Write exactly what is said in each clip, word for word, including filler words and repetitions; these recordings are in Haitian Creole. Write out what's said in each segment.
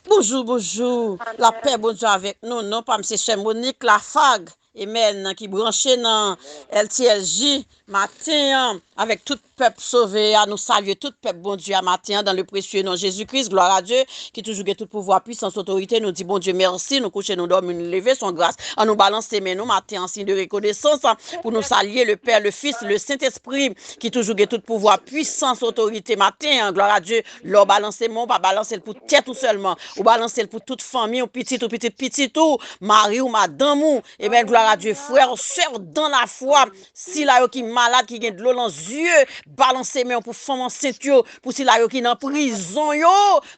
Bonjou, bonjou. Lapè Bondye avèk nou. Non pa m se sè Monique Lafargue. Amen. Ki branche nan L T L J maten an avèk tout pèp sove a. Nou salye tout pèp Bondye a maten an dans le précieux nom Jésus-Christ. Gloire à Dieu. Ki toujou gen tout pouvwa, pwisans, otorite. Nou di Bondye mèsi. Nou kouche, nou dòmi, nou leve. Se yon gras. An nou balanse men nou maten an siy de rekonesans pou nou salye le Pè, le Fis, le Sentespri ki toujou gen tout pouvwa, pwisans, otorite maten an. Gloire à Dieu. Lè w balanse men w, pa balanse l pou tèt ou sèlman. Ou balanse l pou tout fanmi w, pitit ou, pitit pitit ou, mari w, madanm ou. Amen, gloire à Dieu. Frè w, sè w, dans la foi, sila yo ki malad, ki gen dlo nan zye, balanse men w pou fanm ansent yo, pou sila yo ki nan prizon yo.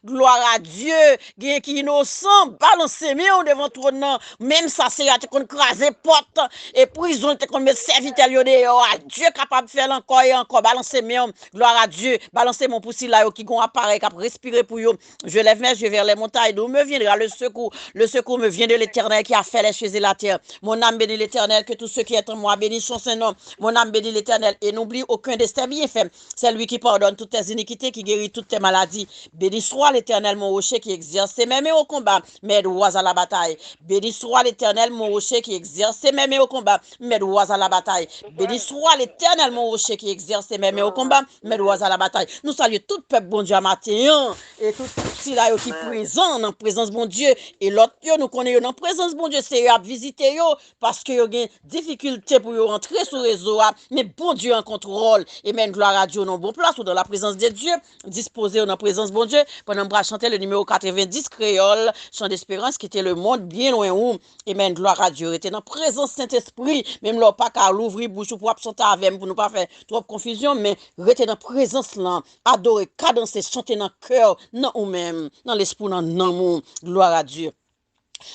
Gloire à Dieu. Gen ki inosan, balanse men w devan twòn nan. Menm sa, Seyè a te konn kraze pòt e prizon, li te konn met sèvitè l yo deyò a. Dye kapab fè l ankò e ankò. Balanse men w. Gloire à Dieu. Balanse men w pou sila yo ki gon aparèy k ap respire pou yo. Je lève mes yeux vers les montagnes, d'où me viendra le secours? Le secours me vient de l'Éternel qui a fait les cieux et la terre. Mon âme bénit l'Éternel, que tout ce qui est en moi bénisse son saint nom. Mon âme bénit l'Éternel et n'oublie aucun de ses bienfaits. C'est lui qui pardonne toutes tes iniquités, qui guérit toutes tes maladies. Béni soit l'Éternel, mon rocher, qui exerce ses mains au combat, mes doigts à la bataille. Béni soit l'Éternel, mon rocher, qui exerce ses mains au combat, mes doigts à la bataille. Béni soit l'Éternel, mon rocher, qui exerce ses mains au combat, mes doigts à la bataille. Nou salye tout pèp Bondye a maten an, e tout sila yo ki prezan nan prezans Bondye, e lòt yo, nou konnen yo nan prezans Bondye, Seyè ap vizite yo, paske yo gen difikilte pou yo antre sou rezo a, men Bondye an kontwòl. Amen, gloire à Dieu, nan bon plas ou dans la présence de Dieu. Dispoze w nan prezans Bondye. Pandan m pral chante le numéro quatre-vingt-dix Créole, Chant d'Espérance, Quitter le monde bien loin ou. Amen, gloire à Dieu. Rete nan prezans Sentespri. Menm lè w pa ka louvri bouch ou pou w ap chante avè m, pou nou pa fè twòp konfizyon, men rete nan prezans lan. Adore, kadanse, chante nan kè w, nan ou menm, nan lespri w, nan nanm ou. Gloire à Dieu.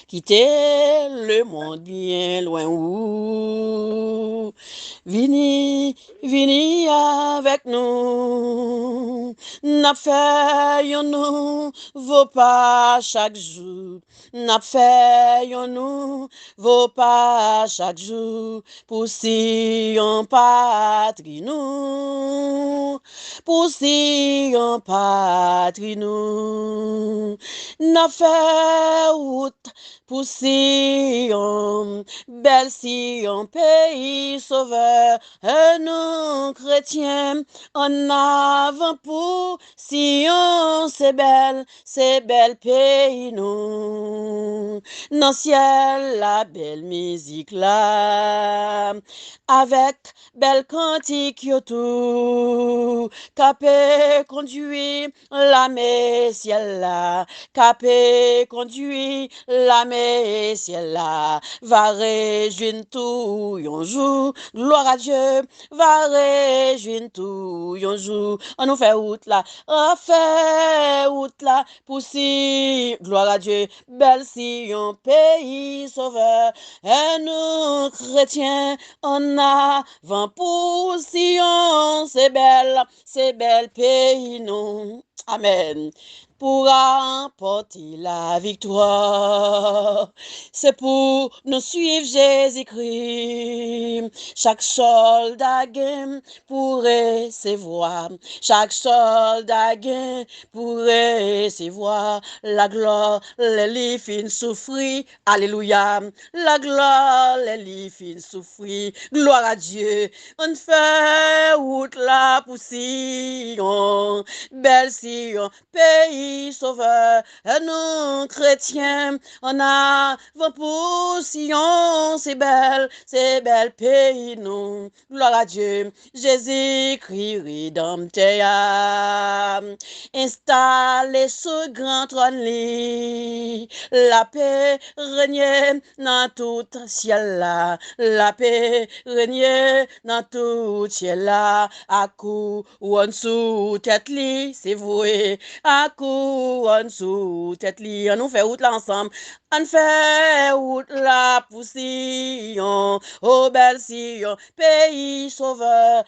Kite lemonn byen lwen ou. Vini, vini avèk nou. N ap fè yon nouvo pa chak jou. N ap fè yon nouvo pa chak jou. Pou Siyon patri nou. Pou Siyon patri nou. N ap fè wout pou Siyon, bèl Siyon, peyi Sovè nou kretyen. Annavan pou Siyon, se bèl, se bèl peyi nou. Nan syèl la, bèl mizik la, avèk bèl kantik yo tou, k ape kondui lame syèl la, k ape kondui lame syèl la, va rejwi n tou yon jou. Gloire à Dieu, va rejwi n tou yon jou. Ann nou fè wout la, ann fè wout la pou Siyon. Gloire à Dieu, bèl Siyon, peyi Sovè nou kretyen. Annavan pou Siyon, se bèl, se bèl peyi nou. Amèn. Pou ranpòte laviktwa, se pou nou swiv Jezikri. Chak sòlda gen pou resevwa. Chak sòlda gen pou resevwa laglwa lè li fin soufri. Alelouya. Laglwa lè li fin soufri. Gloire à Dieu. Ann fè wout la pou Siyon. Bèl Siyon. Peyi Sovè nou kretyen. Annavan pou Siyon. Se bèl, se bèl peyi nou. Gloire à Dieu. Jezikri redanmtè a, enstale sou gran twòn li, l ape renye nan tout syèl la, l ape renye nan tout syèl la, ak kouwòn sou tèt li, se vre, ak kouwòn sou tèt li. Ann nou fè wout la ansanm. Ann fè wout la pou Siyon, o bèl Siyon, peyi Sovè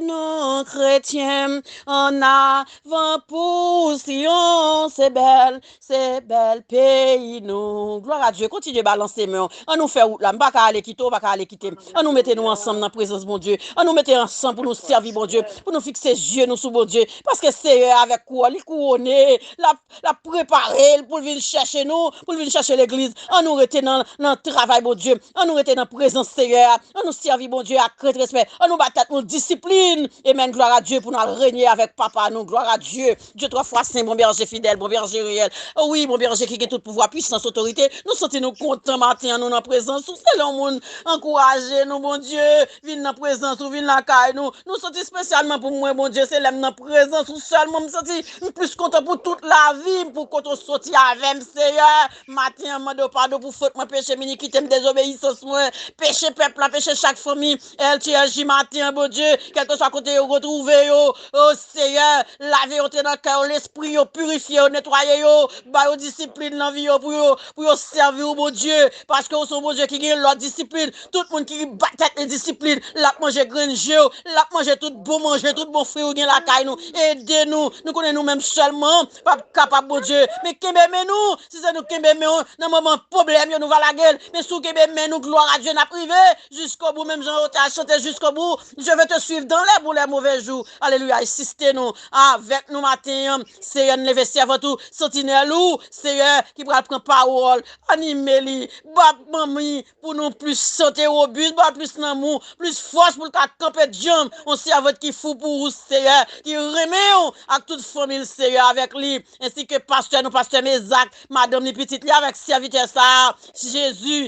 nou kretyen. Annavan pou Siyon, se bèl, se bèl peyi nou. Gloire à Dieu, kontinye balanse men w. Ann nou fè wout la, m pa ka ale kite w, w pa ka ale kite m. Ann nou mete nou ansanm nan prezans Bondye. Ann nou mete ansanm pou nou sèvi Bondye, pou nou fikse zye nou sou Bondye. Paske Seyè avèk kouwòn, li kouwone l ap, l ap prepare l pou l vin chèche nou, pou l vin chèche legliz. An nou rete nan, nan travay Bondye. An nou rete nan prezans Seyè a. An nou sèvi Bondye ak krent, respè. An nou ba tèt nou disiplin. Amen. Glwa a Dye pou n al renye avèk Papa nou. Glwa a Dye. Dye twa fwa sen, bon bèje fidèl, bon bèje reyèl. Wi, bon bèje ki gen tout pouvwa, pwisans, otorite. Nou santi nou kontan maten an, nou nan prezans ou. Se lè yon moun ankouraje nou, Bondye, vin nan prezans ou, vin lakay nou. Nou santi espesyalman pou mwen, Bondye, se lè m nan prezans ou sèlman m santi m plis kontan pou tout lavi m, pou kote w soti avè m, Seyè. Maten an, m mande w padon pou fot mwen, peche m, inikite m, dezobeyisans mwen, peche pèp la, peche chak fanmi. L T L J maten an, Bondye, kèlkeswa kote yo retwouve yo, o Seyè, lave yo te nan kè yo, lespri yo, pirifye yo, netwaye yo, ba yo disiplin nan vi yo pou yo, pou yo sèvi w, Bondye, paske w se yon Bondye ki gen lòd disiplin. Tout moun ki ba tèt li disiplin, l ap manje grenn je w, l ap manje tout bon manje, tout bon fwi ou gen lakay nou. Ede nou, nou konnen nou menm sèlman p ap kapab, Bondye, men kenbe men nou, si se nou kenbe men w nan moman pwoblèm yo, nou va lage l. Men si w kenbe men nou, glwa a Dye, n ap rive jiskobou, menm jan yo te al chante jiskobou, je vais te suivre dans les bons, les mauvais jours. Alelouya, asiste nou, avèk nou maten an, Seyè, n leve sèvant ou, santinèl ou, Seyè, ki pral pran pawòl, anime li, ba manmi pou nou plis sante, wobis, ba plis lanmou, plis fòs pou l ka kanpe djanm, yon sèvant ki fou pou ou, Seyè, ki renmen w ak tout fanmi l, Seyè, avèk li, ensi ke pastè nou, pastè Mezak, madanm li, pitit li, avèk sèvitè sa a, Jezi,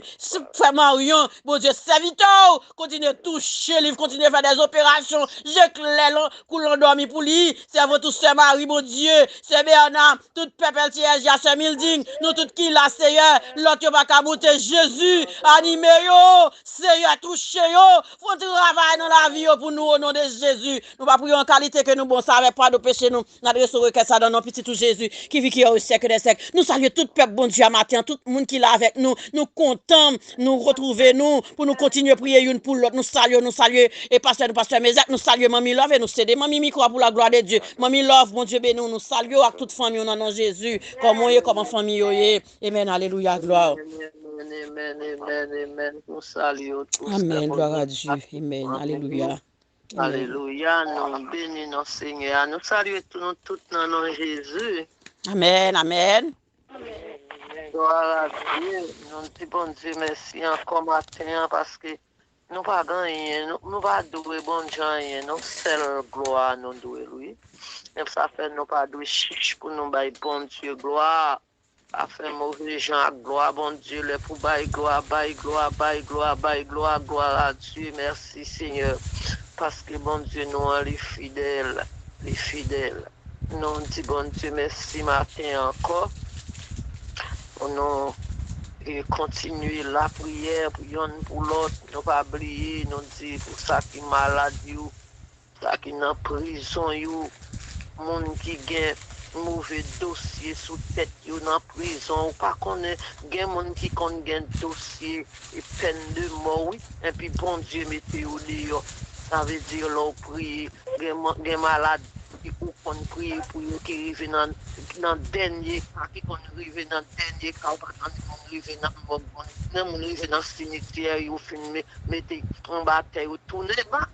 frè Maryon, Bondye, sèvitè w, kontinye touche li, kontinye fè dè operasyon, je klè lan, kou landòmi pou li, sèvant ou sè Mari, Bondye, sè Bèna, tout pèp L T L J a, sè Milding, nou tout ki la, Seyè, lòt yo pa ka moute, Jezi, anime yo, Seyè, touche yo, fè yon travay nan lavi yo pou nou, o non de Jezi. Nou pa priye an kalite ke nou bon, sa avèk padon peche nou. N adrese w rekèt sa nan non pitit ou Jezi, ki viv, ki règne au siècle des siècles. Nou salye tout pèp Bondye a maten an, tout moun ki la avèk nou. Nou kontan nou retwouve nou pou nou kontinye priye youn pou lòt. Nou salye w, nou salye e pastè nou, pastè Mezak, nou salye Manmi Love e nou sede Manmi mikwo a pou la glwa de Dye. Manmi Love, Bondye beni w, nou salye w ak tout fanmi w nan non Jezi. Kòman w ye, kòman fanmi yo ye? Amen, alelouya, glwa. Amen, amen, amen, amen. Nou salye w tou, sè Bondye. Amen, glwa a Dye. Amen, alelouya. Alelouya, nou beni non Senyè a. Nou salye tou nou tout nan non Jezi. Amen, amen. Glwa a Dye. Nou di Bondye mèsi ankò maten an paske nou pa gen anyen, nou, nou pa dwe Bondye anyen, non, sèl glwa nou dwe l, wi. Men sa fè nou pa dwe chich pou nou bay Bondye glwa. Pa fè move jan ak glwa Bondye. Lè pou bay glwa, bay glwa, bay glwa, bay glwa, glwa a Dye. Mèsi, Senyè, paske Bondye nou an, li fidèl, li fidèl. Nou di Bondye mèsi maten ankò. Pou nou, e, kontinye lapriyè pou yonn pou lòt. Nou pa bliye, nou di pou sa ki malad yo, sa ki nan prizon yo, moun ki gen move dosye sou tèt yo nan prizon, ou pa konnen, gen moun ki konn gen dosye e pèn de mò, wi, enpi Bondye mete yo deyò. Sa vle di, lè w priye, gen, gen malad ki ou konn priye pou yo, ki rive nan, nan dènye ka, ki konn rive nan dènye ka, ou pa tande moun rive nan mòg, moun, gen moun rive nan simityè, yo fin me-, mete anba tè, yo tounen ba.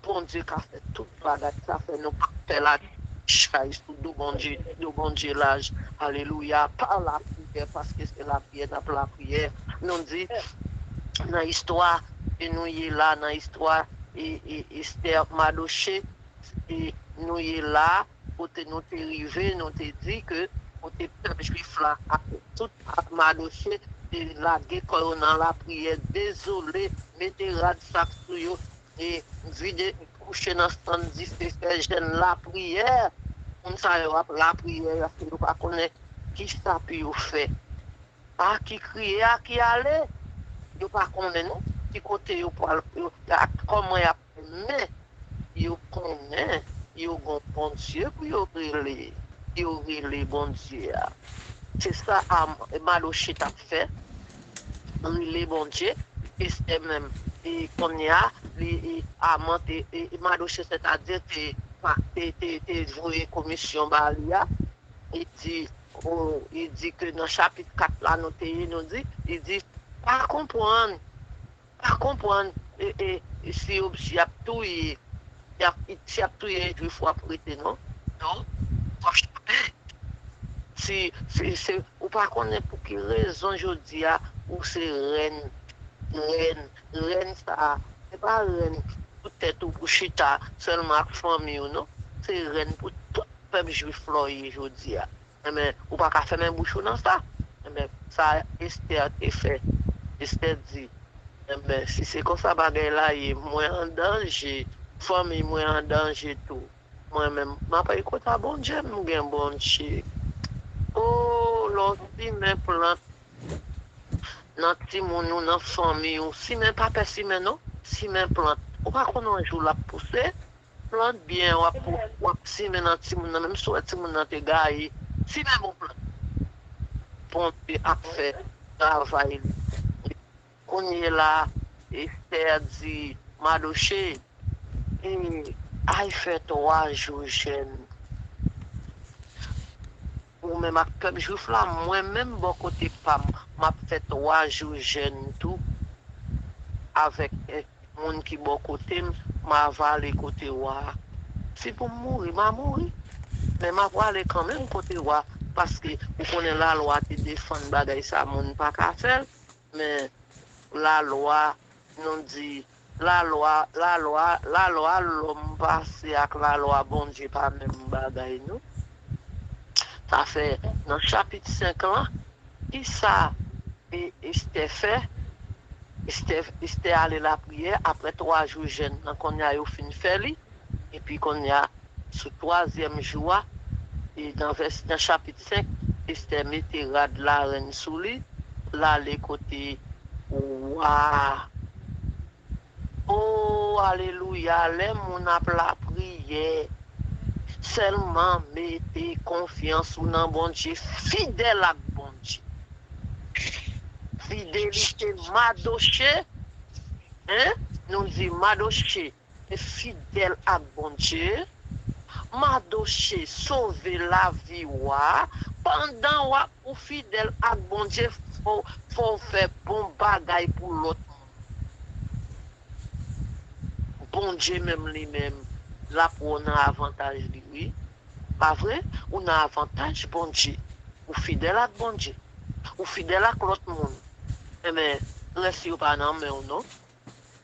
Bondye ka fè tout bagay, sa fè nou pa pè la chay sou do Bondye, do Bondye laj. Alelouya, pa lapriyè, paske se lapriyè n ap lapriyè. Nou di, nan istwa, e nou ye la, nan istwa, e, e, Estè ak Madoche, e nou ye la, kote nou te rive, nou te di ke kote pèp jwif la ak tout ak Madoche te lage kò yo nan lapriyè, dezole, mete rad sak sou yo, e vide, kouche nan sann dife, fè jèn lapriyè. Moun sa yo ap lapriyè, paske yo pa konnen kisa pou yo fè. A ki kriye, a ki ale. Yo pa konnen non ki kote yo pral, yo, a, kòman y ap fè. Men yo konnen yo gon Bondye pou yo rele. Yo rele Bondye a. Se sa Am-, Madoche t ap fè. Rele Bondye. Estè menm, e kounye a, li, e, Aman te, e, Madoche, sètadi, te, pa, te, te, te voye komisyon ba li a. Li di, o, li di ke nan chapit kat la nou te ye, nou di, li di, pa konprann, pa konprann, e, e, e si yo, si y ap touye, y ap, si y ap touye Jwif, w ap rete, non? Non, w ap chape. Si, si, se, ou pa konnen pou ki rezon jodi a ou se rèn, rèn, rèn sa a, se pa rèn pou tèt ou, pou chita sèlman ak fanmi w, non. Se rèn pou tout pèp jwif la w ye jodi a. Enben, ou pa ka fèmen bouch ou nan sa. Enben, sa Estè te fè. Estè di, enben, si se konsa bagay la ye, mwen an danje, fanmi mwen an danje tou. Mwen menm, m ap al kot a Bondye, m gen Bondye. O, lè w simen plant nan timoun ou, nan fanmi ou, simen, pa pè simen non, simen plant. Ou pa konn yon jou l ap pouse, plant byen, w ap, w ap simen nan timoun nan, menm si w wè timoun nan te gaye, simen bon plant. Bondye ap fè travay li. Kounye la, Estè di Madoche, e, al fè twa jou jèn. Ou menm ak pèp jwif la, mwen menm bò kote pa m, m ap fè twa jou jèn tou avèk, eh, moun ki bò kote m, m a vale kote wa a. Si pou m mouri, m a mouri. Men m a prale kanmenm kote wa, paske ou konnen lalwa te defann bagay sa, moun pa ka fè l. Men lalwa, nou di, lalwa, lalwa, lalwa lòm pase ak lalwa Bondye pa menm bagay, non. Sa fè, nan chapit senk lan, kisa e Estè fè? Estè, Estè ale lapriyè, apre twa jou jèn nan, kounye a yo fin fè li, epi kounye a, sou twazyèm jou a, e nan vès, nan chapit senk, Estè mete rad larèn sou li, l ale kote wa a. O, alelouya, lè moun ap lapriyè, sèlman mete konfyans ou nan Bondye, fidèl ak Bondye. Fidelite Madoche, en, nou di Madoche te fidèl ak Bondye. Madoche sove lavi wa. Pandan w ap, ou fidèl ak Bondye, fò, fò w fè bon bagay pou lòt moun. Bondye menm li menm, l ap wè w nan avantaj li, wi. Pa vre? Ou nan avantaj Bondye. Ou fidèl ak Bondye. Ou fidèl ak lòt moun. Enben, rès yo pa nan men w, non.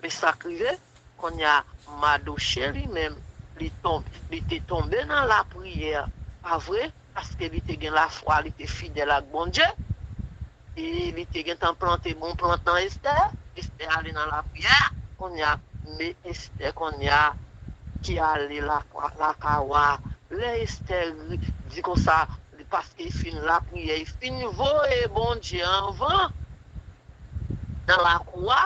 Men sa k rive, kounye a, Madoche li menm, li tonbe, li te tonbe nan lapriyè, pa vre? Paske li te gen lafwa, li te fidèl ak Bondye. E li te gentan plante bon plant nan Estè. Estè ale nan lapriyè. Kounye a, men Estè kounye a ki ale lakay wa. Lè Estè di konsa, paske li fin lapriyè, li fin voye Bondye anvan nan lakou a,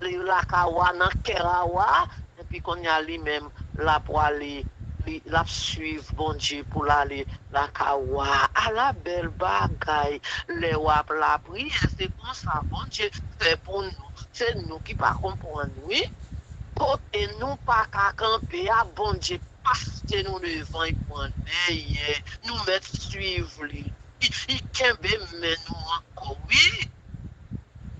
li lakay wa, nan kè a wa, epi kounye a li menm, l ap prale, li, l ap swiv Bondye pou l ale lakay wa. Ala bèl bagay! Lè w ap lapriyè, se konsa Bondye fè pou nou. Se nou ki pa konprann, wi. Kote nou pa ka kanpe a, Bondye pase nou devan, li pran dèyè. Nou mèt swiv li. Li, li kenbe men nou ankò, wi.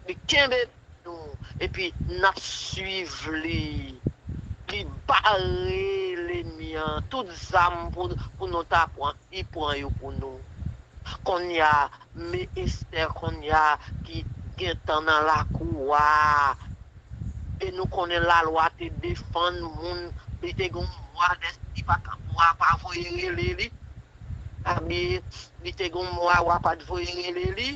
Li kenbe nou, epi n ap swiv li. Li bare lènmi an, tout zam pou, pou nou ta pran, li pran yo pou nou. Kounye a, men Estè kounye a ki gentan nan lakou a. E nou konnen lalwa te defann moun, li te gen yon mwa, lè si pa, wa pa voye rele li. Sa vle di, li te gen yon mwa, wa pa t voye rele li.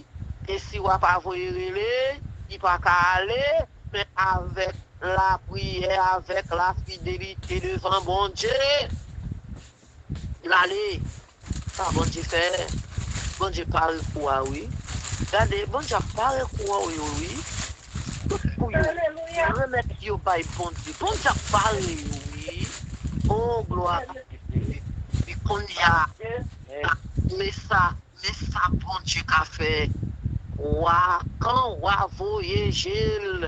E si wa pa voye rele, li pa ka ale, men avèk lapriyè, avèk lafidelite devan Bondye, l ale. Sa Bondye fè? Bondye pare kou a, wi. Gade, Bondye ap pare kou a yo, wi. Tout kou yo, remèt yo bay Bondye. Bondye ap pare yo, wi. O, glwa a Dye. Epi kounye a, men sa, men sa Bondye ka fè. Wa, kan wa voye je l,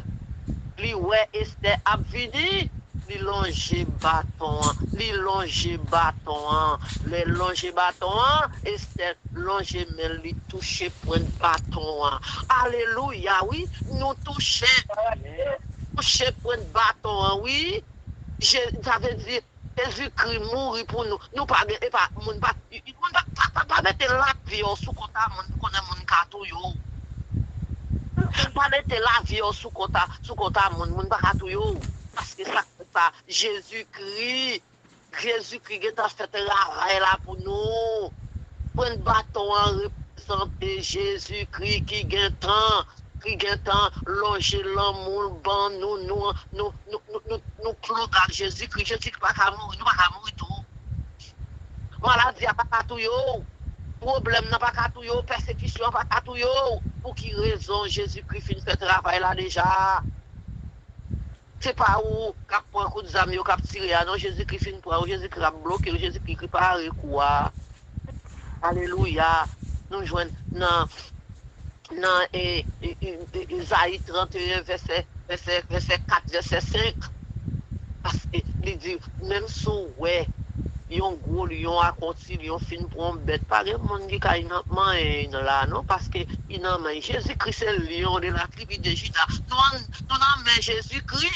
li wè Estè ap vini, li lonje baton an, li lonje baton an. Lè l lonje baton an, Estè lonje men l, li touche pwent baton an. Alelouya, wi, nou touche, touche pwent baton an, wi. Je, sa vle di, Jezikri mouri pou nou. Nou pa gen, e pa, moun pa, moun pa, pa, pa, pa mete lavi w sou kont a moun pou konnen moun ka touye w. Pa mete lavi w sou kont a, sou kont a moun, moun pa ka touye w. Paske sa, sa, Jezikri, Jezikri gentan fè travay la pou nou. Pran baton an reprezante Jezikri ki gentan, ki gentan lonje lanmou l ban nou, nou, nou, nou, nou, nou, nou klonk ak Jezikri. Jezikri pa ka mouri, nou pa ka mouri tou. Maladi a pa ka touye w. Pwoblèm nan pa ka touye w. Pèsekisyon an pa ka touye w. Pou ki rezon Jezikri fin fè travay la deja? Se pa ou k ap pran kout zam yo k ap tire a, non. Jezikri fin pran ou, Jezikri ap bloke ou, Jezikri ki pare kou a. Alelouya. Nou jwenn nan, nan e, e, e, e, Ezayi trannteyen, vèsè, vèsè, vèsè kat, vèsè senk. Paske li di, menm si w wè yon gwo lyon ak yon ti lyon fin pran yon bèt, pa gen moun ki ka nan manyen la, non, paske li nan men. Jezikri se lyon de la tribi de Jida. Nou an, nou nan men Jezikri.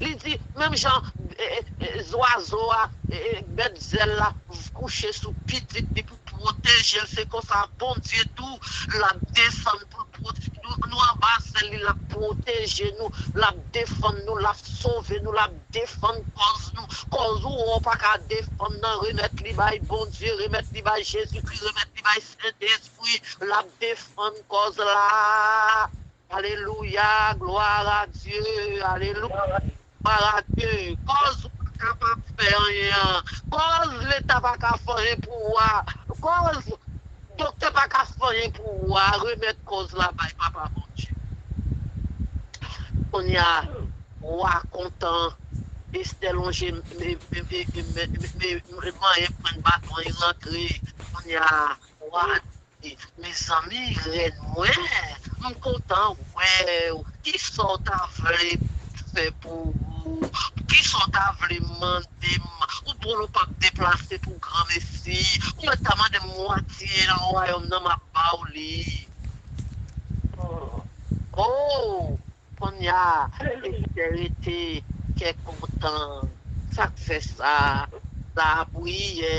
Li di, menm jan e, e, e, zwazo a, e, e, bèt zèl la kouche sou pitit li pou pwoteje l, se konsa Bondye tou, l ap desann pou l pwote-, nou, nou anba zèl li, l ap pwoteje nou, l ap defann nou, l ap sove nou, l ap defann kòz nou. Kòz ou wè w pa ka defann nan, remèt li bay Bondye, remèt li bay Jezikri, remèt li bay Sentespri, l ap defann kòz la. Alelouya, glwa a Dye, alelouya, glwa a Dye. Kòz ou pa kapab fè anyen an, kòz Leta pa ka fè anyen pou ou a, kòz doktè pa ka fè anyen pou ou a, remèt kòz la bay Papa Bondye. Kounye a, wa kontan, Estè lonje, me, me, me, manyen pran baton, li rantre. Kounye a, wa Mezanmi, rèn mwen, m kontan wè w. Kisa w ta vle fè pou ou? Kisa w ta vle mande m? Ou bon, ou p ap deplase pou granmesi. Ou mèt ta mande m mwatye nan wayòm nan, m ap ba w li. Oh! Kounye a, Estè rete kè kontan. Sa k fè sa? Lapriyè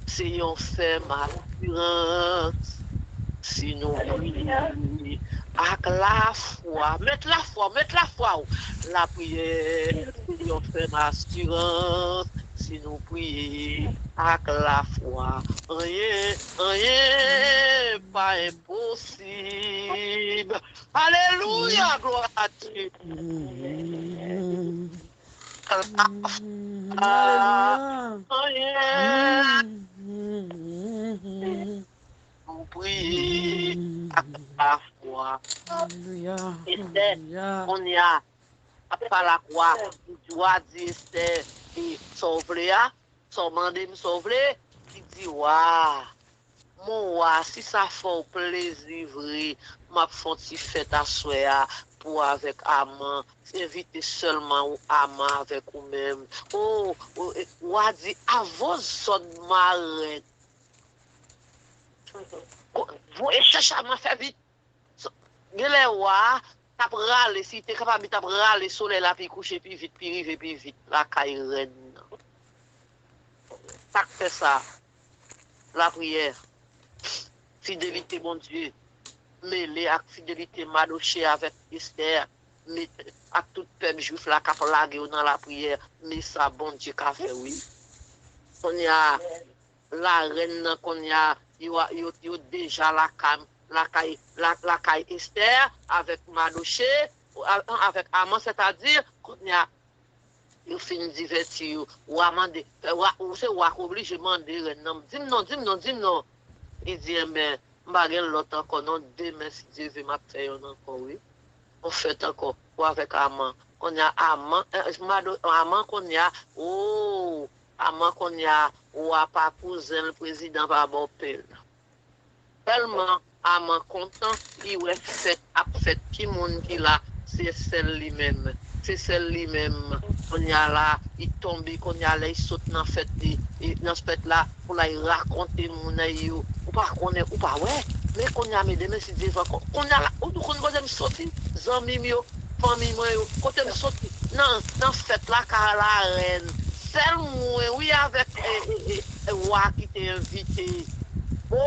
se yon fèm asirans. Si nou priye ak lafwa, met lafwa, met lafwa w. Lapriyè se yon fèm asirans. Si nou priye ak lafwa, anyen, anyen pa enposib. Alelouya, glwa a Dye. Alelouya. Anyen. Nou priye ak lafwa. Alelouya. Estè, alelouya. Kounye a, ap pale ak wa. Wa di Estè, e, sa w vle a, sa w mande m, sa w vle. Li di, wa, mon wa, si sa fè w plezi vre, m ap fè yon ti fèt aswè a pou avèk Aman. Envite sèlman ou Aman avèk ou menm. O, o, e, wa di, a vozòd marèn. Ko-, voye chèche Aman, fè vit. So, genlè wa a t ap rale, si li te kapab, li t ap rale solèy la pi kouche pi vit, pi rive pi vit lakay rèn nan. Sa k fè sa? Lapriyè. Fidelite Bondye mele ak fidelite Madoche avèk Estè, met, ak tout pèp jwif la k ap lage yo nan lapriyè, men sa Bondye ka fè, wi. Kounye a, larèn nan, kounye a, yo, yo, yo deja lakay, lakay, la, lakay Estè avèk Madoche, a, avèk Aman, sètadi, kounye a, yo fin divèti yo. Wa mande, wa, ou se wa k oblije mande rèn nan. Di m non, di m non, di m non. Li di, enben, m pa gen lòt ankò non. Demen, si Dye vle, m ap fè yonn ankò, wi. On fèt ankò. Ou avèk Aman. Kounye a, Aman, eh, Mado-, Aman, kounye a, o, Aman, kounye a, wa pa kouzen l, prezidan pa bòpè l. Tèlman Aman kontan, li wè fèt ap fèt, ki moun ki la, se sèl li menm. Se sèl li menm. Kounye a la, li tonbe, kounye a lè li sot nan fèt li, e, nan fèt la, pou l al rakonte moun nan yo. Ou pa konnen, ou pa wè. Men kounye a, men demen si Dye vle, kounye a la, ou konn kote m soti, zanmi m yo, fanmi mwen yo, kote m soti, nan, nan fèt la ka larèn. Sèl mwen, wi, avèk e, e, e, e, wa ki te envite. O,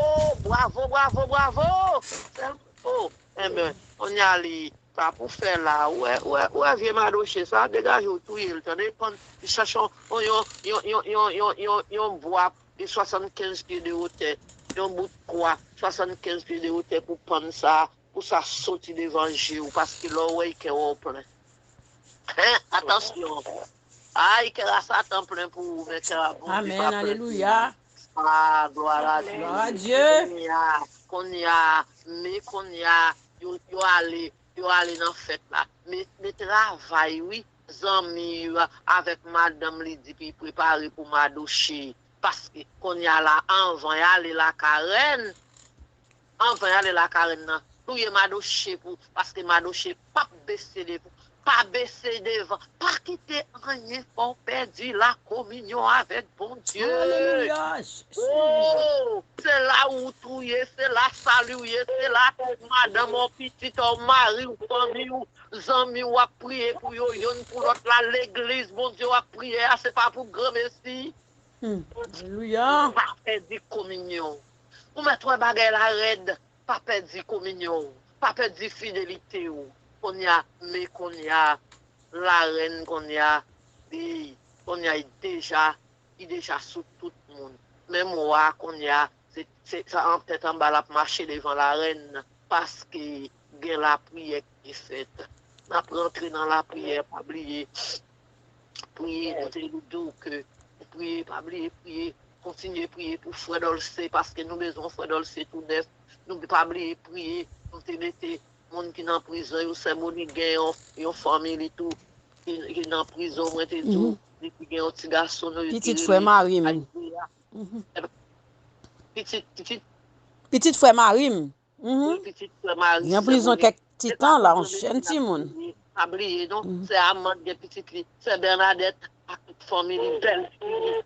bravo, bravo, bravo! Sèl, o, enben, kounye a li, sa pou fè la. Ou wè, ou wè, ou wè vye madoche sa, degaje w touye l, tande, pann, li chache yon, yon, yon, yon, yon, yon, yon, yon bwa de swasannkenz pye de wotè, yon bout kwa swasannkenz pye de wotè pou pann sa, pou sa soti devan je w, paske lè w wè l kè w plen. Hein, atansyon. Ay, kè a Satan plen pou ou, men kè a Bondye pa plen pou ou. Amèn, alelouya. Ah, glwa a Dye. Glwa a Dye. Kounye a, kounye a, men kounye a, yo, yo ale, yo ale nan fèt la. Men, men travay, wi, zanmi yo avèk madanm li di ki prepare pou Madoche. Paske kounye a la, anvan y ale lakay rèn, anvan y ale lakay rèn nan, touye Madoche pou, paske Madoche p ap bese devan. Pa bese devan. Pa kite anyen fè w pèdi lakominyon avèk Bondye. Alelouya, Jezi. Oh, se la ou touye, se la sali w ye, se la madanm ou, pitit ou, mari w, fanmi w, zanmi w ap priye pou yo, youn pou lòt la, legliz Bondye w ap priye a, se pa pou granmesi. Hmm. Alelouya. Pa pèdi kominyon. Ou mèt wè bagay la rèd. Pa pèdi kominyon w. Pa pèdi fidelite w. Kounye a, men kounye a, larèn kounye a, li, kounye a, li deja, li deja sou tout moun. Menm wa kounye a, se, se, sa an tèt anba l ap mache devan larèn nan, paske gen lapriyè ki fèt. N ap rantre nan lapriyè, pa bliye. Priye, nou te di w ke nou priye, pa bliye priye, kontinye priye pou frè Dolce, paske nou bezwen frè Dolce tou nèf. Nou pa bliye priye, nou te mete moun ki nan prizon yo, sè Monique gen yon, yon fanmi li tou, ki, ki nan prizon, mwen te di w, li ki gen yon ti gason nou, yo te rele Isaiah. Pitit frè mari m. Pitit, pitit. Pitit frè mari m. Mhm. Wi, pitit frè mari m. Li an prizon kèk ti tan la, yon jèn timoun. Pa bliye non, sè Amande gen pitit li, sè Bernadette ak tout fanmi li, bèl fi li.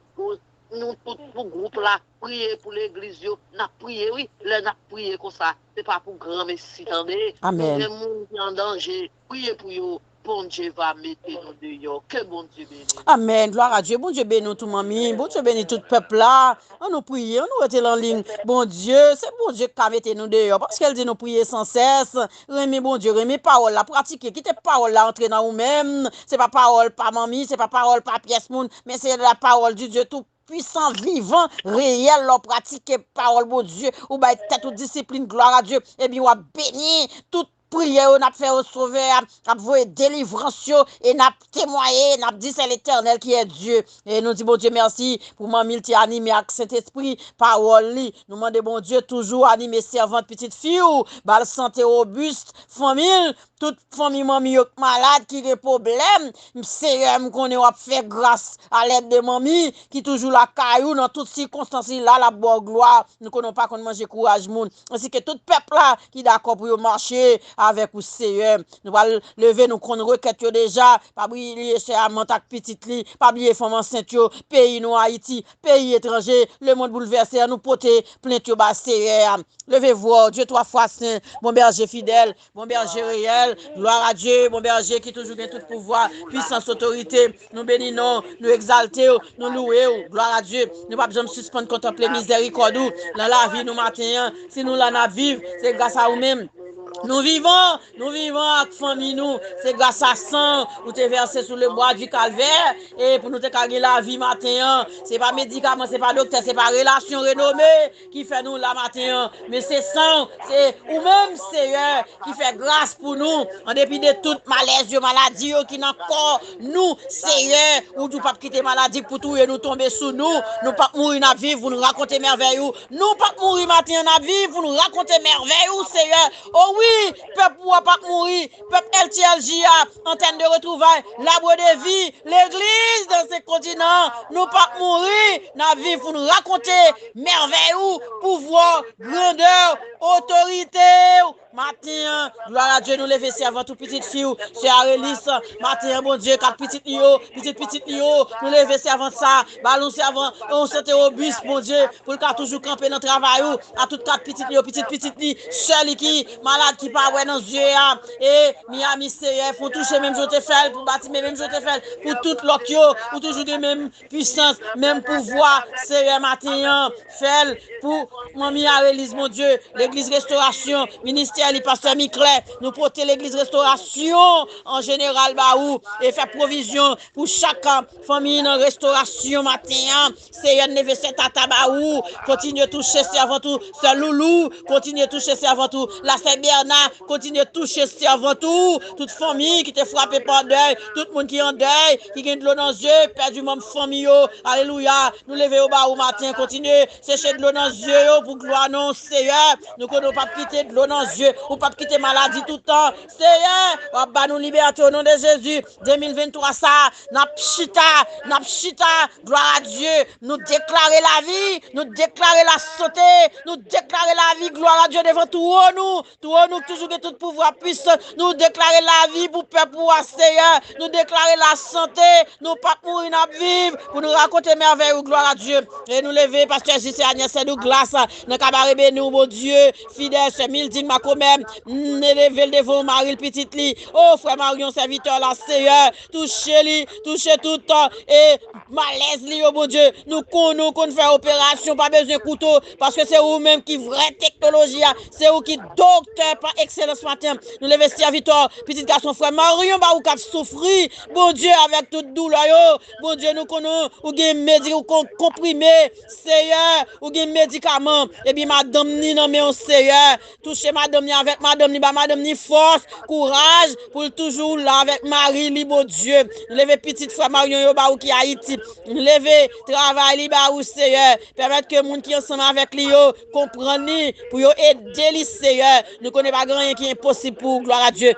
Nou tout pou gwoup la, priye pou legliz yo, n ap priye wi, lè n ap priye konsa, se pa pou granmesi tande. Amèn. Nou gen moun ki an danje, priye pou yo. Bondye va mete nou deyò. Ke Bondye beni nou. Amèn. Glwa a Dye. Bondye beni w tou, manmi. Bondye beni tout pèp la. An nou priye, an nou rete lan liy. Bondye, se Bondye ki ka mete nou deyò. Paske l di nou priye san sès. Renmen Bondye, renmen pawòl la, pratike. Kite pawòl la antre nan ou menm. Se pa pawòl pa manmi, se pa pawòl pa pyès moun, men se la parole du Dieu tout puissant, vivant, réel, lè w pratike pawòl Bondye, ou bay tèt ou disiplin, glwa a Dye, ebyen w ap beni. Tout priyè yo n ap fè yo, Sovè a ap voye delivrans yo, e n ap temwaye, n ap di, c'est l'Éternel qui est Dieu. E nou di Bondye mèsi pou manmi l te anime ak Sentespri, pawòl li. Nou mande Bondye toujou anime sèvant pitit fi w, ba l sante wobis, fanmi l, tout fanmi manmi yo k malad, ki gen pwoblèm, Seyè, m konnen w ap fè gras alèd de manmi ki toujou lakay ou nan tout sikonstans li la, l ap ba w glwa. Nou konnen w pa konn manje kouraj moun. Ansi ke tout pèp la ki dakò pou yo mache avèk ou, Seyè. Nou pral leve, nou konn rekèt yo deja. Pa bliye sè Amante ak pitit li. Pa bliye fanm ansent yo. Peyi nou Ayiti, peyi etranje, lemonn boulvèse an, nou pote plent yo ba Seyè a. Leve vwa w, Dye twa fwa sen, bon bèje fidèl, bon bèje reyèl, glwa a Dye, bon bèje ki toujou gen tout pouvwa, pwisans, otorite. Nou beni non w, nou egzalte w, nou louwe w, glwa a Dye. Nou p ap janm sispann kontanple mizèrikòd ou nan lavi nou maten an. Si nou la n ap viv, se gras a ou menm. Nou vivan, nou vivan ak fanmi nou. Se gras a san ou te vèse sou le bwa di Kalvè, e pou nou te ka gen lavi maten an. Se pa medikaman, se pa doktè, se pa relasyon renome ki fè nou la maten an. Men se san, se ou menm, Seyè, ki fè gras pou nou. An depi de tout malèz yo, maladi yo ki nan kò nou, Seyè, ou di w p ap kite maladi pou touye nou, tonbe sou nou. Nou p ap mouri, n ap viv pou nou rakonte mèvèy ou. Nou p ap mouri maten an, n ap viv pou nou rakonte mèvèy ou, Seyè. O wi, pèp ou a p ap mouri. Pèp L T L J a, Antenne de Retrouvailles, L'arbre de vie, legliz dans ces continents, nou p ap mouri, n ap viv pou nou rakonte mèvèy ou, pouvwa, grandè, otorite ou, Maten an, glwa a Dye, nou leve sèvant ou, pitit fi w, sè Arelis. Maten an, Bondye, kat pitit li yo, pitit pitit li yo, nou leve sèvant sa, ba nou sèvant, yon sante obis, Bondye, pou l ka toujou kanpe nan travay ou, a tout kat pitit li yo, pitit pitit li, sè li ki malad, ki pa wè nan zye a, e Miami, Seyè, fè w touche menm jan w te fè l pou Batime, menm jan w te fè l pou tout lòt yo, ou toujou gen menm pwisans, menm pouvwa, Seyè, maten an, fè l pou manmi Arelis, Bondye, legliz Restorasyon, ministè li, pastè Miklè, nou pote legliz Restorasyon an jeneral ba ou, e fè pwovizyon pou chak fanmi nan Restorasyon maten an, Seyè, n leve sè Tata ba ou, kontinye touche sèvant ou, sè Loulou, kontinye touche sèvant ou, la sè Bèna, kontinye touche sèvant ou, tout fanmi ki te frape pa dèy, tout moun ki an dèy, ki gen dlo nan zye, pèdi manm fanmi yo, alelouya, nou leve yo ba ou maten, kontinye seche dlo nan zye yo pou glwa non, Seyè, nou konnen w p ap kite dlo nan zye, ou p ap kite maladi tout tan, Seyè, w ap ba nou libète o non de Jezi, de mil venntwa sa, n ap chita, n ap chita, glwa a Dye, nou deklare lavi, nou deklare lasante, nou deklare lavi, glwa a Dye devan twòn ou, twòn ou ki toujou gen tout pouvwa, pwisans, nou deklare lavi pou pèp ou a, Seyè, nou deklare lasante, nou p ap mouri, n ap viv, pou nou rakonte mèvèy ou, glwa a Dye, e nou leve, pastè Jise Anyès Douglas, nan kabarebe nou, Bondye, fidèl, sè Milding Makomè, m leve l devan w, mari l, pitit li, o, frè Marion, sèvitè la, Seyè, touche li, touche tout, e malèz li yo, Bondye. Nou konnen w konn fè operasyon, pa bezwen kouto, paske se ou menm ki vrè teknoloji a, se ou ki doktè pa ekselans maten. Nou leve sèvitè, pitit gason frè Marion ba ou k ap soufri, Bondye, avèk tout doulè yo, Bondye, nou konnen ou gen medi-, ou kon-, konprime, Seyè, ou gen medikaman, epi madanm ni nan men w, Seyè, touche madanm ni avèk madanm ni, ba madanm ni fòs, kouraj pou l toujou la avèk mari li, Bondye. Nou leve pitit frè Marion yo ba ou ki Ayiti. Nou leve travay li ba ou, Seyè. Pèmèt ke moun ki ansanm avèk li yo konprann li, pou yo ede li, Seyè. Nou konnen pa gen anyen ki enposib pou ou, glwa a Dye.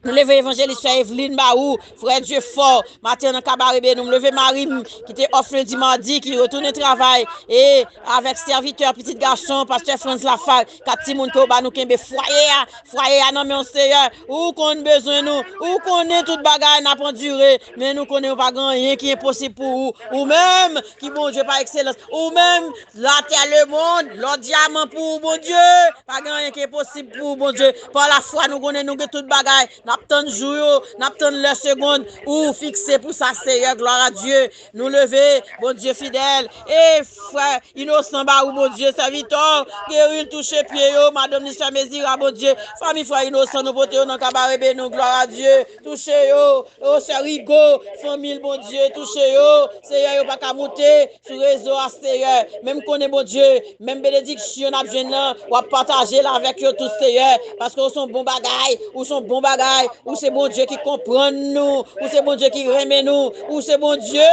Nou leve evanjelis sè Eveline ba ou, frè Dye fò, maten nan kabarebe nou, m leve mari m ki te off lendi, madi, ki retounen travay, e avèk sèvitè, pitit gason, pastè Frantz Lafaye, kat timoun ke w ba nou kenbe fwaye a, fwaye a nan men w, Seyè, ou konn bezwen nou, ou konnen tout bagay n ap andire, men nou konnen w pa gen anyen ki enposib pou ou, ou menm ki Bondye pa ekselans, ou menm, latè, lemonn, lò dyaman pou ou, Bondye, pa gen anyen ki enposib pou ou, Bondye, pa lafwa nou konnen nou gen tout bagay, n ap tann jou yo, n ap tann lè, segonn, ou fikse pou sa, Seyè, glwa a Dye. Nou leve, Bondye fidèl, e frè Inosan ba ou, Bondye, sèvitè w, geri l, touche pye yo, madanm ni sè Mezira, Bondye, fanmi frè Inosan, nou pote yo nan kabarebe nou, glwa a Dye, touche yo, o sè Rigo, fanmi l, Bondye, touche yo, Seyè, yo pa ka moute sou rezo a, Seyè, men m konnen, Bondye, menm benediksyon n ap jwenn nan, w ap pataje l avèk yo tout, Seyè, paske ou se yon bon bagay, ou se yon bon bagay, ou se Bondye ki konprann nou, ou se Bondye ki renmen nou, ou se Bondye,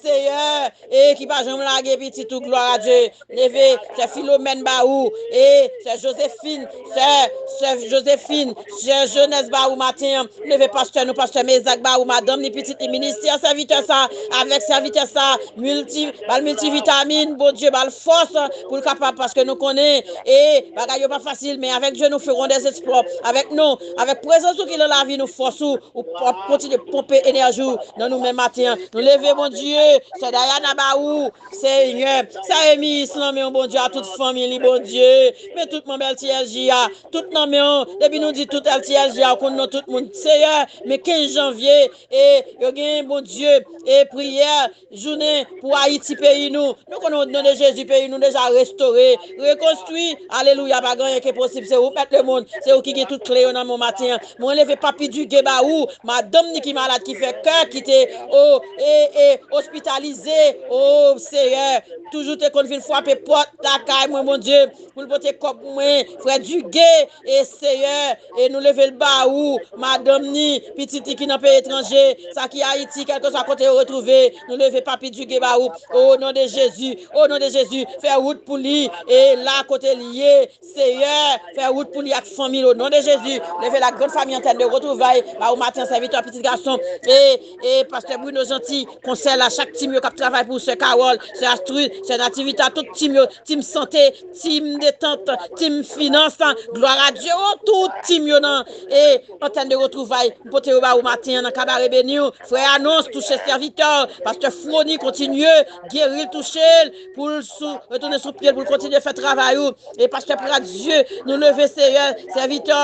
Seyè, e ki pa janm lage pitit ou, glwa a Dye. Leve sè Filomèn ba ou, e sè Josephine, sè, sè Josephine, sè Jenès ba ou maten an. Leve pastè nou, pastè Mezak ba ou, madanm ni, pitit li, ministè sèvitè sa, avèk sèvitè sa, milti, ba l miltivitamin, Bondye ba l fòs pou l kapab, paske nou konnen, e bagay yo pa fasil, men avèk Dye nou ferons des exploits. Avèk nou, avèk prezans ou ki nan lavi nou, fòs ou, ou p ap kontinye ponpe enèji w nan nou menm maten an. Nou leve, Bondye, sè Dayana ba ou, Seyè, sè Emis nan men w, Bondye, a tout fanmi li, Bondye. Men tout manm L T L J a, tout nan men w. Depi nou di tout L T L J a, ou konn non tout moun. Seyè, men kenz janvye, e yo gen, Bondye, e priyè, jounen pou Ayiti, peyi nou. Nou konnen o non de Jezi, peyi nou deja restore, rekonstwi. Alelouya, pa gen anyen ki enposib. Se ou k mèt lemonn, se ou ki gen tout kle yo nan men w maten an. Mwen leve Papi Dugué ba ou, madanm ni ki malad, ki fè kè, ki te, o, e, e, ospitalize. O, Seyè, toujou te konn vin frape pòt lakay mwen, Bondye, pou l pote kòb pou mwen. Frè Dugué, e Seyè, e nou leve l ba ou, madanm ni, pitit li ki nan peyi etranje, sa ki Ayiti, kèlkeswa kote yo retwouve, nou leve Papi Dugué ba ou, o non de Jezi, o non de Jezi, fè wout pou li, e la kote li ye, Seyè, fè wout pou li ak fanmi l, o non de Jezi, leve la grann fanmi antèn Retwouvay ba ou maten, sèvitè, pitit gason, e, e pastè Bruno Jeanty, konsèy la, chak tim yo k ap travay pou sè Carole, sè Astrid, sè Nativita, tout tim yo, tim sante, tim detant, tim finans, glwa a Dye, oh, tout tim yo nan, e, antèn de retwouvay, m pote yo ba ou maten an nan kabare beni w, frè Anons, touche sèvitè, pastè Frony, kontinye, geri l, touche l, pou l sou, retounen sou pye l, pou l kontinye fè travay ou. E pastè Pradye, nou leve, Seyè, sèvitè,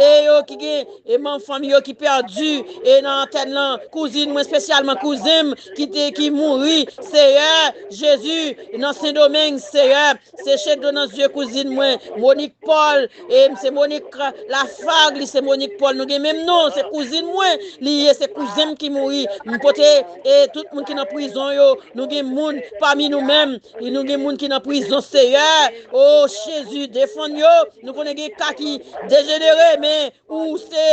e yo ki gen, e manm fanmi yo ki pèdi, e nan antèn lan, kouzin mwen, espesyalman kouzen m ki te, ki mouri, Seyè, Jezi, nan Sendomeng, Seyè, seche dlo nan zye kouzin mwen, Monique Paul, e m se Monique Lafargue, li se Monique Paul, nou gen menm non, se kouzin mwen, li ye, se kouzen m ki mouri, m pote, e tout moun ki nan prizon yo, nou gen moun pami nou menm, e nou gen moun ki nan prizon, Seyè. O Jezi, defann yo. Nou konnen gen ka ki dejenere, men ou se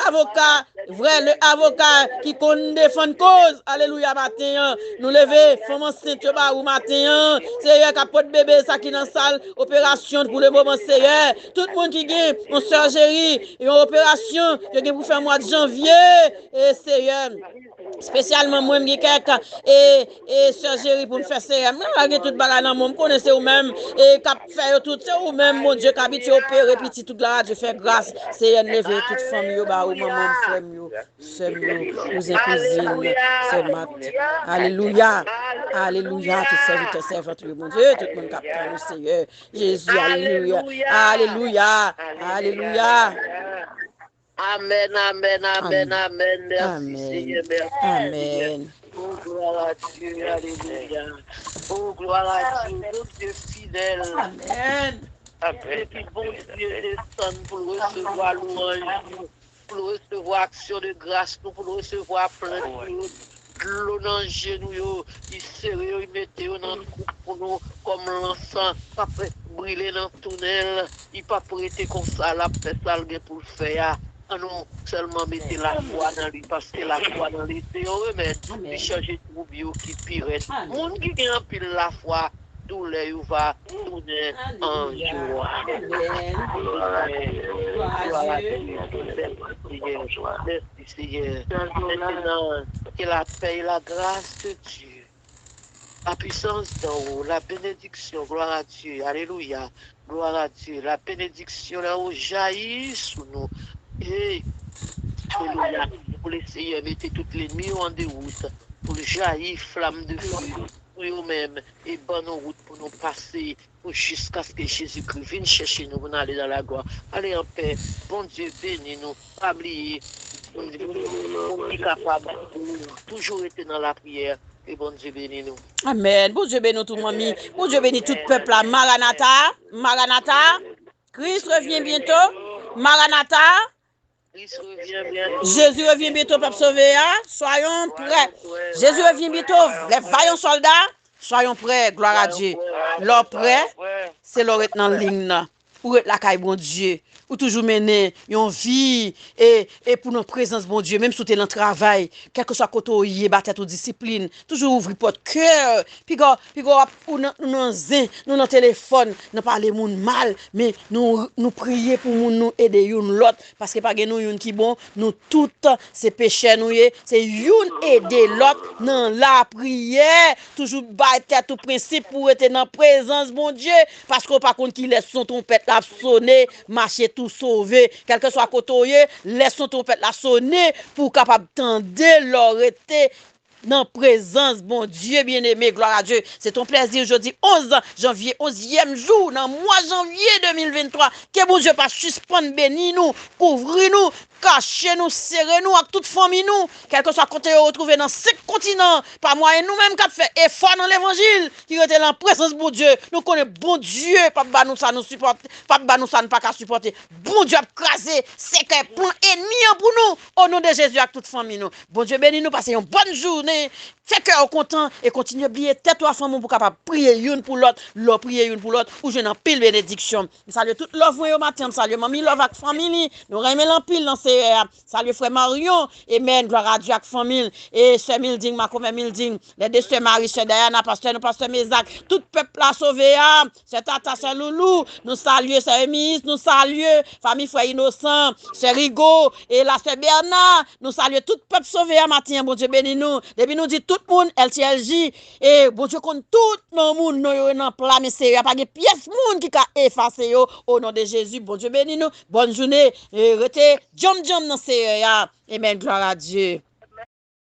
avoka, vrè le avoka ki konn defann koz. Alelouya, maten an. Nou leve fanm ansent yo ba ou maten an. Seyè, k ap pot bebe sa ki nan sal operasyon pou le moman, Seyè. Tout moun ki gen yon sèjeri, yon operasyon, yo gen pou fè mwa de janvye. E Seyè, espesyalman mwen, m gen kèk, e, e sèjeri pou m fè, Seyè. Mwen lage tout bagay nan men w, m konnen se ou menm, e k ap fè yo tout. Se ou menm, Bondye, k abitye opere pitit ou, glwa a Dye, fè gras. Seyè, n leve tout fanmi yo ba ou, manman m, frè m yo, sè m yo, kouzen, kouzin, sè Mat. Alelouya. Alelouya, tout sèvitè, sèvant yo, Bondye, tout moun k ap tann ou, Seyè. Jezi, alelouya. Alelouya. Alelouya. Amèn, amèn, amèn, amèn. Mèsi, Senyè, mèsi, Senyè. O, glwa a Dye, alelouya. O, glwa a Dye, Bondye fidèl. Amèn. Depi Bondye desann pou l resevwa lwanj yo, pou l resevwa aksyon de gras nou, pou l resevwa plent nou yo, dlo nan je nou yo, li sere yo, li mete yo nan twou pou nou kòm lansan k ap brile nan tounèl. Li p ap rete konsa, l ap fè sa l gen pou l fè a. An nou sèlman mete lafwa nan li, paske lafwa nan li se yon remèd. Li chanje twoub yo ki pi rèd. Moun ki gen anpil lafwa, doulè yo va tounen an jwa. Amèn. Glwa a Dye. Mèsi, Senyè. Mèsi, Senyè. Maintenant, que la paix et la grâce de Dieu, la puissance d'en haut, la bénédiction, gloire à Dieu, alléluia, gloire à Dieu, la bénédiction d'en haut jaillit sou nou. Hey, alelouya. Pou le Seyè mete tout lènmi yo an dewout, pou l jayi flam de fe sou yo menm, e ban nou wout pou nou pase, pou jiskaske Jezikri vin chèche nou pou n ale nan lagwa. Ale an pè. Bondye beni nou. Pa bliye, moun ki kapab, toujou rete nan lapriyè. Ke Bondye beni nou. Amèn. Bondye beni w tou, manmi. Bondye beni tout pèp la. Maranata. Maranata. Christ revient bientôt. Maranata. Jésus revient bientôt, pèp sove a. Soyons prêts. Jésus revient bientôt. Les vaillants soldats, soyons prêts. Gloire à Dieu. Lè w prè, se lè w ret nan liy nan. Ou ret lakay Bondye. Ou toujou mennen yon vi e, e pou nan prezans Bondye. Menm si w te nan travay, kèlkeswa kote w ye, ba tèt ou disiplin. Toujou ouvri pòt kè. Piga, piga w ap, ou nan, nou nan zen, nou nan telefòn, nan pale moun mal, men nou, nou priye pou moun, nou ede youn lòt, paske pa gen nou youn ki bon, nou tout se pechè nou ye, se youn ede lòt nan lapriyè, toujou bay tèt ou prensip pou rete nan prezans Bondye, paske w pa konn kilès son twonpèt la ap sone, mache tou sove, kèlkeswa kote w ye, lè son twonpèt la sone, pou w kapab tande lè w rete nan prezans Bondye byeneme, glwa a Dye. Se t on plèzi jodi onz janvye, onzyèm jou nan mwa janvye de mil venntwa. Ke Bondye pa sispann beni nou, kouvri nou, kache nou, sere nou ak tout fanmi nou, kèlkeswa kote yo retwouve nan senk kontinan, pa mwayen nou menm k ap fè efò nan levanjil, ki rete nan prezans Bondye. Nou konnen Bondye p ap ba nou sa nou sipòte, p ap ba nou sa n pa ka sipòte. Bondye ap kraze sèkèy plan ènmi an pou nou, o non de Jezi ak tout fanmi nou. Bondye beni nou, pase yon bòn jounen. Fè kè w kontan e kontinye bliye tèt ou a fanmi w pou w kapab priye youn pou lòt. Lè w priye youn pou lòt, ou jwenn anpil benediksyon. M salye tout love mwen yo maten an. M salye Manmi Love ak fanmi li. Nou renmen l anpil nan Seyè a. Salye frè Marion. Amen. Glwa a Dye ak fanmi l. E sè Milding, makomè Milding. Lè de sè Mari, sè Dayana, pastè nou, pastè Mezak. Tout pèp la sove a. Sè Tata, sè Loulou. Nou salye sè Emis. Nou salye fanmi frè Inosan, sè Rigo. E la sè Bèna. Nou salye tout pèp sove a maten an. Bondye beni nou. Depi nou di tout moun, L T L J. E Bondye konn tout non moun, non yo nan pla men Seyè a. Pa gen pyès moun ki ka efase yo. O non de Jezi, Bondye beni nou. Bòn jounen. E rete djanm djanm nan Seyè a. Amen. Glwa a Dye.